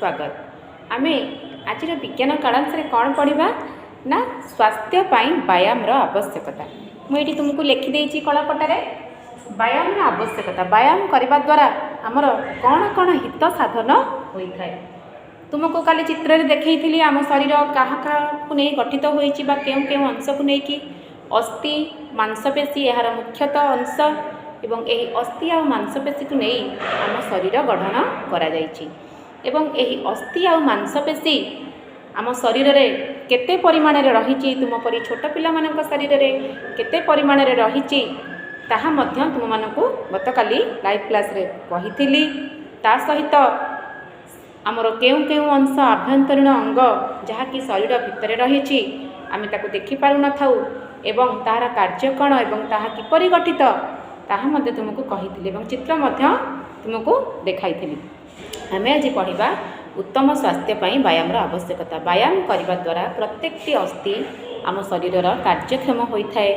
ସ୍ୱାଗତ। ଆମେ ଆଜିର ବିଜ୍ଞାନ କାଳାଂଶରେ କ'ଣ ପଢ଼ିବା ନା ସ୍ୱାସ୍ଥ୍ୟ ପାଇଁ ବ୍ୟାୟାମର ଆବଶ୍ୟକତା। ମୁଁ ଏଇଠି ତୁମକୁ ଲେଖିଦେଇଛି କଳାପଟାରେ ବ୍ୟାୟାମର ଆବଶ୍ୟକତା। ବ୍ୟାୟାମ କରିବା ଦ୍ୱାରା ଆମର କ'ଣ କ'ଣ ହିତ ସାଧନ ହୋଇଥାଏ। ତୁମକୁ କାଲି ଚିତ୍ରରେ ଦେଖେଇଥିଲି ଆମ ଶରୀର କାହା କାହାକୁ ନେଇ ଗଠିତ ହୋଇଛି ବା କେଉଁ କେଉଁ ଅଂଶକୁ ନେଇକି। ଅସ୍ଥି, ମାଂସପେଶୀ ଏହାର ମୁଖ୍ୟତଃ ଅଂଶ ଏବଂ ଏହି ଅସ୍ଥି ଆଉ ମାଂସପେଶୀକୁ ନେଇ ଆମ ଶରୀର ଗଠନ କରାଯାଇଛି। ଏବଂ ଏହି ଅସ୍ଥି ଆଉ ମାଂସପେଶୀ ଆମ ଶରୀରରେ କେତେ ପରିମାଣରେ ରହିଛି, ତୁମ ପରି ଛୋଟ ପିଲାମାନଙ୍କ ଶରୀରରେ କେତେ ପରିମାଣରେ ରହିଛି, ତାହା ମଧ୍ୟ ତୁମମାନଙ୍କୁ ଗତକାଲି ଲାଇଭ୍ କ୍ଲାସ୍ରେ କହିଥିଲି। ତା ସହିତ ଆମର କେଉଁ କେଉଁ ଅଂଶ ଆଭ୍ୟନ୍ତରୀଣ ଅଙ୍ଗ, ଯାହାକି ଶରୀର ଭିତରେ ରହିଛି, ଆମେ ତାକୁ ଦେଖିପାରୁନଥାଉ ଏବଂ ତାହାର କାର୍ଯ୍ୟ କ'ଣ ଏବଂ ତାହା କିପରି ଗଠିତ, ତାହା ମଧ୍ୟ ତୁମକୁ କହିଥିଲି ଏବଂ ଚିତ୍ର ମଧ୍ୟ ତୁମକୁ ଦେଖାଇଥିଲି। ଆମେ ଆଜି ପଢ଼ିବା ଉତ୍ତମ ସ୍ୱାସ୍ଥ୍ୟ ପାଇଁ ବ୍ୟାୟାମର ଆବଶ୍ୟକତା। ବ୍ୟାୟାମ କରିବା ଦ୍ୱାରା ପ୍ରତ୍ୟେକଟି ଅସ୍ଥି ଆମ ଶରୀରର କାର୍ଯ୍ୟକ୍ଷମ ହୋଇଥାଏ,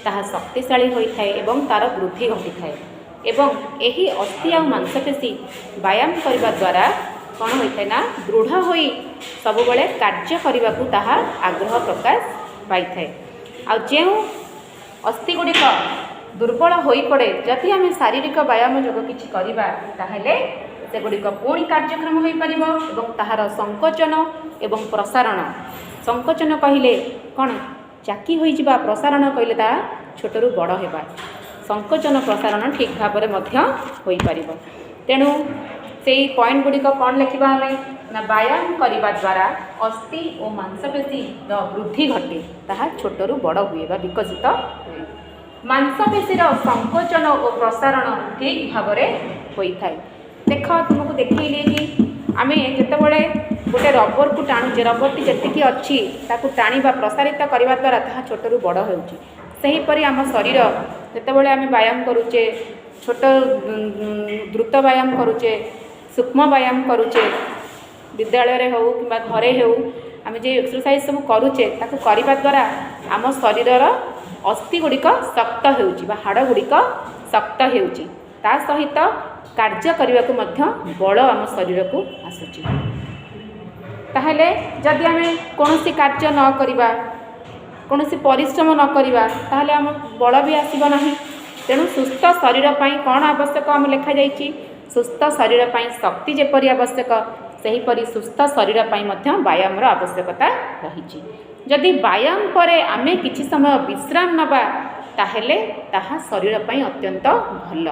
ତାହା ଶକ୍ତିଶାଳୀ ହୋଇଥାଏ ଏବଂ ତା'ର ବୃଦ୍ଧି ଘଟିଥାଏ। ଏବଂ ଏହି ଅସ୍ଥି ଆଉ ମାଂସପେଶୀ ବ୍ୟାୟାମ କରିବା ଦ୍ୱାରା କ'ଣ ହୋଇଥାଏ ନା ଦୃଢ଼ ହୋଇ ସବୁବେଳେ କାର୍ଯ୍ୟ କରିବାକୁ ତାହା ଆଗ୍ରହ ପ୍ରକାଶ ପାଇଥାଏ। ଆଉ ଯେଉଁ ଅସ୍ଥି ଗୁଡ଼ିକ ଦୁର୍ବଳ ହୋଇପଡ଼େ, ଯଦି ଆମେ ଶାରୀରିକ ବ୍ୟାୟାମ ଯୋଗ କିଛି କରିବା, ତାହେଲେ ସେଗୁଡ଼ିକ ପୁଣି କାର୍ଯ୍ୟକ୍ଷମ ହୋଇପାରିବ ଏବଂ ତାହାର ସଂକୋଚନ ଏବଂ ପ୍ରସାରଣ। ସଂକୋଚନ କହିଲେ କ'ଣ? ଚାକି ହୋଇଯିବା। ପ୍ରସାରଣ କହିଲେ ତାହା ଛୋଟରୁ ବଡ଼ ହେବା। ସଂକୋଚନ ପ୍ରସାରଣ ଠିକ୍ ଭାବରେ ମଧ୍ୟ ହୋଇପାରିବ। ତେଣୁ ସେଇ ପଏଣ୍ଟ ଗୁଡ଼ିକ କ'ଣ ଲେଖିବା ଆମେ ନା ବ୍ୟାୟାମ କରିବା ଦ୍ୱାରା ଅସ୍ଥି ଓ ମାଂସପେଶୀର ବୃଦ୍ଧି ଘଟେ, ତାହା ଛୋଟରୁ ବଡ଼ ହୁଏ ବା ବିକଶିତ ହୁଏ। ମାଂସପେଶୀର ସଂକୋଚନ ଓ ପ୍ରସାରଣ ଠିକ୍ ଭାବରେ ହୋଇଥାଏ। ଦେଖ, ତୁମକୁ ଦେଖେଇଲି ଏଠି, ଆମେ ଯେତେବେଳେ ଗୋଟେ ରବରକୁ ଟାଣୁଛେ, ରବରଟି ଯେତିକି ଅଛି ତାକୁ ଟାଣିବା, ପ୍ରସାରିତ କରିବା ଦ୍ୱାରା ତାହା ଛୋଟରୁ ବଡ଼ ହେଉଛି। ସେହିପରି ଆମ ଶରୀର ଯେତେବେଳେ ଆମେ ବ୍ୟାୟାମ କରୁଛେ, ଛୋଟ ଦ୍ରୁତ ବ୍ୟାୟାମ କରୁଛେ, ସୂକ୍ଷ୍ମ ବ୍ୟାୟାମ କରୁଛେ, ବିଦ୍ୟାଳୟରେ ହେଉ କିମ୍ବା ଘରେ ହେଉ, ଆମେ ଯେଉଁ ଏକ୍ସରସାଇଜ ସବୁ କରୁଛେ, ତାକୁ କରିବା ଦ୍ୱାରା ଆମ ଶରୀରର ଅସ୍ଥି ଗୁଡ଼ିକ ଶକ୍ତ ହେଉଛି ବା ହାଡ଼ ଗୁଡ଼ିକ ଶକ୍ତ ହେଉଛି। ତା ସହିତ କାର୍ଯ୍ୟ କରିବାକୁ ମଧ୍ୟ ବଳ ଆମ ଶରୀରକୁ ଆସୁଛି। ତାହେଲେ ଯଦି ଆମେ କୌଣସି କାର୍ଯ୍ୟ ନ କରିବା, କୌଣସି ପରିଶ୍ରମ ନ କରିବା, ତାହେଲେ ଆମ ବଳ ବି ଆସିବ ନାହିଁ। ତେଣୁ ସୁସ୍ଥ ଶରୀର ପାଇଁ କ'ଣ ଆବଶ୍ୟକ ଆମ ଲେଖାଯାଇଛି। ସୁସ୍ଥ ଶରୀର ପାଇଁ ଶକ୍ତି ଯେପରି ଆବଶ୍ୟକ, ସେହିପରି ସୁସ୍ଥ ଶରୀର ପାଇଁ ମଧ୍ୟ ବ୍ୟାୟାମର ଆବଶ୍ୟକତା ରହିଛି। ଯଦି ବ୍ୟାୟାମ ପରେ ଆମେ କିଛି ସମୟ ବିଶ୍ରାମ ନେବା, ତାହେଲେ ତାହା ଶରୀର ପାଇଁ ଅତ୍ୟନ୍ତ ଭଲ।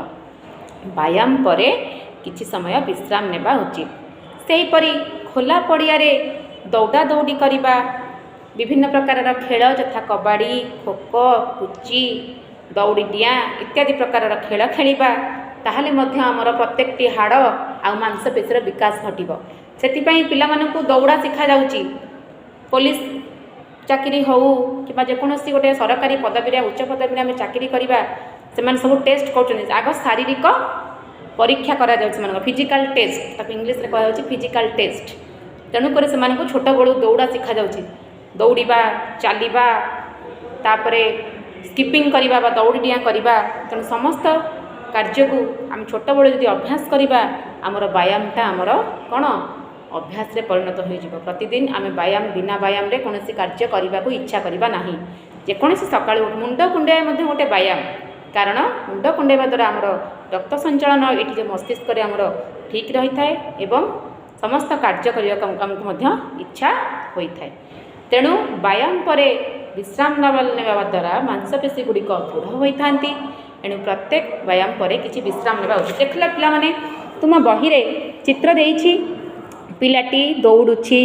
ବ୍ୟାୟାମ ପରେ କିଛି ସମୟ ବିଶ୍ରାମ ନେବା ଉଚିତ। ସେହିପରି ଖୋଲା ପଡ଼ିଆରେ ଦୌଡ଼ା ଦୌଡ଼ି କରିବା, ବିଭିନ୍ନ ପ୍ରକାରର ଖେଳ ଯଥା କବାଡ଼ି, ଖୋଖୋ, ପୁଚି, ଦଉଡ଼ି ଡିଆଁ ଇତ୍ୟାଦି ପ୍ରକାରର ଖେଳ ଖେଳିବା, ତାହେଲେ ମଧ୍ୟ ଆମର ପ୍ରତ୍ୟେକଟି ହାଡ଼ ଆଉ ମାଂସପେଶୀର ବିକାଶ ଘଟିବ। ସେଥିପାଇଁ ପିଲାମାନଙ୍କୁ ଦୌଡ଼ା ଶିଖାଯାଉଛି। ପୋଲିସ ଚାକିରି ହେଉ କିମ୍ବା ଯେକୌଣସି ଗୋଟେ ସରକାରୀ ପଦବୀରେ, ଉଚ୍ଚ ପଦବୀରେ ଆମେ ଚାକିରି କରିବା, ସେମାନେ ସବୁ ଟେଷ୍ଟ କରୁଛନ୍ତି। ଆଗ ଶାରୀରିକ ପରୀକ୍ଷା କରାଯାଉଛି ସେମାନଙ୍କ, ଫିଜିକାଲ୍ ଟେଷ୍ଟ, ତାକୁ ଇଂଲିଶରେ କୁହାଯାଉଛି ଫିଜିକାଲ୍ ଟେଷ୍ଟ। ତେଣୁକରି ସେମାନଙ୍କୁ ଛୋଟବେଳୁ ଦୌଡ଼ା ଶିଖାଯାଉଛି। ଦୌଡ଼ିବା, ଚାଲିବା, ତାପରେ ସ୍କିପିଂ କରିବା ବା ଦଉଡ଼ି ଡିଆଁ କରିବା। ତେଣୁ ସମସ୍ତ କାର୍ଯ୍ୟକୁ ଆମେ ଛୋଟବେଳୁ ଯଦି ଅଭ୍ୟାସ କରିବା, ଆମର ବ୍ୟାୟାମଟା ଆମର କ'ଣ ଅଭ୍ୟାସରେ ପରିଣତ ହୋଇଯିବ। ପ୍ରତିଦିନ ଆମେ ବ୍ୟାୟାମ ବିନା ବ୍ୟାୟାମରେ କୌଣସି କାର୍ଯ୍ୟ କରିବାକୁ ଇଚ୍ଛା କରିବା ନାହିଁ। ଯେକୌଣସି ସକାଳୁ ମୁଣ୍ଡ କୁଣ୍ଡାଇବା ମଧ୍ୟ ଗୋଟେ ବ୍ୟାୟାମ, କାରଣ ମୁଣ୍ଡ କୁଣ୍ଡାଇବା ଦ୍ୱାରା ଆମର ରକ୍ତ ସଞ୍ଚାଳନ ଏଠି ଯେଉଁ ମସ୍ତିଷ୍କରେ ଆମର ଠିକ୍ ରହିଥାଏ ଏବଂ ସମସ୍ତ କାର୍ଯ୍ୟ କରିବାକୁ ଆମକୁ ମଧ୍ୟ ଇଚ୍ଛା ହୋଇଥାଏ। ତେଣୁ ବ୍ୟାୟାମ ପରେ ବିଶ୍ରାମ ନେବା ଦ୍ୱାରା ମାଂସପେଶୀ ଗୁଡ଼ିକ ଦୃଢ଼ ହୋଇଥାନ୍ତି। ଏଣୁ ପ୍ରତ୍ୟେକ ବ୍ୟାୟାମ ପରେ କିଛି ବିଶ୍ରାମ ନେବା ଉଚିତ। ଦେଖିଲ ପିଲାମାନେ, ତୁମ ବହିରେ ଚିତ୍ର ଦେଇଛି। ପିଲାଟି ଦୌଡ଼ୁଛି,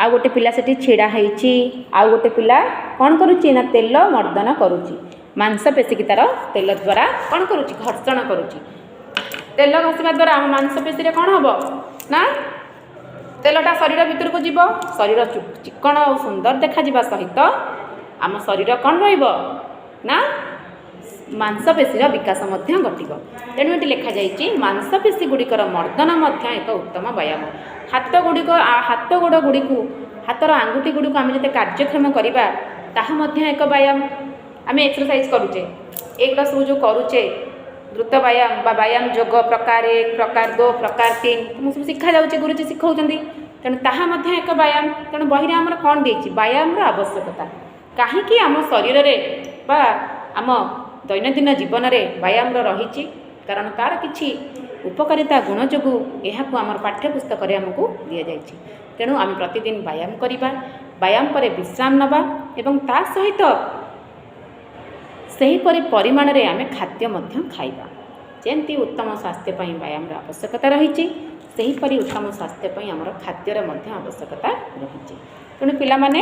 ଆଉ ଗୋଟେ ପିଲା ସେଠି ଛିଡ଼ା ହେଇଛି, ଆଉ ଗୋଟେ ପିଲା କ'ଣ କରୁଛି ନା ତେଲ ମର୍ଦ୍ଦନ କରୁଛି। ମାଂସପେଶୀକି ତା'ର ତେଲ ଦ୍ୱାରା କ'ଣ କରୁଛି? ଘର୍ଷଣ କରୁଛି। ତେଲ ଘଷିବା ଦ୍ୱାରା ଆମ ମାଂସପେଶୀରେ କ'ଣ ହେବ ନା ତେଲଟା ଶରୀର ଭିତରକୁ ଯିବ। ଶରୀର ଚିକ୍କଣ ଆଉ ସୁନ୍ଦର ଦେଖାଯିବା ସହିତ ଆମ ଶରୀର କ'ଣ ରହିବ ନା ମାଂସପେଶୀର ବିକାଶ ମଧ୍ୟ ଘଟିବ। ତେଣୁ ଏଠି ଲେଖାଯାଇଛି, ମାଂସପେଶୀ ଗୁଡ଼ିକର ମର୍ଦ୍ଦନ ମଧ୍ୟ ଏକ ଉତ୍ତମ ବ୍ୟାୟାମ। ହାତ ଗୁଡ଼ିକ, ହାତ ଗୋଡ଼ ଗୁଡ଼ିକୁ, ହାତର ଆଙ୍ଗୁଠି ଗୁଡ଼ିକୁ ଆମେ ଯେତେ କାର୍ଯ୍ୟକ୍ଷମ କରିବା, ତାହା ମଧ୍ୟ ଏକ ବ୍ୟାୟାମ। ଆମେ ଏକ୍ସରସାଇଜ କରୁଛେ, ଏଗୁଡ଼ା ସବୁ ଯେଉଁ କରୁଛେ, ଦ୍ରୁତ ବ୍ୟାୟାମ ବା ବ୍ୟାୟାମ ଯୋଗ ପ୍ରକାର 1, ପ୍ରକାର 2, ପ୍ରକାର 3 ତୁମକୁ ସବୁ ଶିଖାଯାଉଛି, ଗୁରୁଜୀ ଶିଖାଉଛନ୍ତି। ତେଣୁ ତାହା ମଧ୍ୟ ଏକ ବ୍ୟାୟାମ। ତେଣୁ ବହିରେ ଆମର କ'ଣ ଦେଇଛି? ବ୍ୟାୟାମର ଆବଶ୍ୟକତା। କାହିଁକି ଆମ ଶରୀରରେ ବା ଆମ ଦୈନନ୍ଦିନ ଜୀବନରେ ବ୍ୟାୟାମର ରହିଛି? କାରଣ ତା'ର କିଛି ଉପକାରିତା ଗୁଣ ଯୋଗୁଁ ଏହାକୁ ଆମର ପାଠ୍ୟପୁସ୍ତକରେ ଆମକୁ ଦିଆଯାଇଛି। ତେଣୁ ଆମେ ପ୍ରତିଦିନ ବ୍ୟାୟାମ କରିବା, ବ୍ୟାୟାମ ପରେ ବିଶ୍ରାମ ନେବା ଏବଂ ତା ସହିତ ସେହିପରି ପରିମାଣରେ ଆମେ ଖାଦ୍ୟ ମଧ୍ୟ ଖାଇବା। ଯେମିତି ଉତ୍ତମ ସ୍ୱାସ୍ଥ୍ୟ ପାଇଁ ବ୍ୟାୟାମର ଆବଶ୍ୟକତା ରହିଛି, ସେହିପରି ଉତ୍ତମ ସ୍ୱାସ୍ଥ୍ୟ ପାଇଁ ଆମର ଖାଦ୍ୟର ମଧ୍ୟ ଆବଶ୍ୟକତା ରହିଛି। ତେଣୁ ପିଲାମାନେ